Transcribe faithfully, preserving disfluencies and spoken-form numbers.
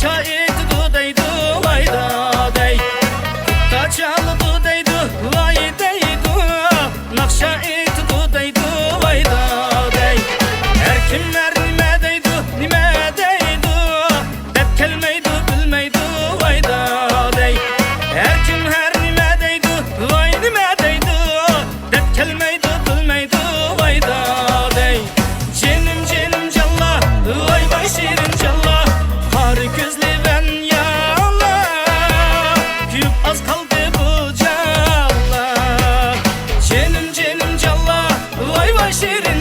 دۇتكا ئېيتىدۇ دەيدۇ، ۋاي دادەي. دۇتكا چالىدۇ دەيدۇ، ۋاي دەيدۇ. ناخشا ئېيتىدۇ دەيدۇ، ۋاي دادەي. ھەر كىم ھەر نېمە دەيدۇ، نېمە دەيدۇ. دەپ كەلمەيدۇ، بىلمەيدۇ، ۋاي دادەي. ھەر كىم ھەر نېمە دەيدۇ، ۋاي نېمە دەيدۇ. دەپ كەلمەيدۇ، بىلمەيدۇ، ۋاي دادەي. جېنىم، جېنىم جانلار، ۋاي، ۋاي شېرىن جانلار. قارا كۆزلى ۋەنيالار، كۆيۈپ ئاز قالدى بۇ جانلار. جېنىم، جېنىم جانلار، ۋاي، ۋاي شېرىن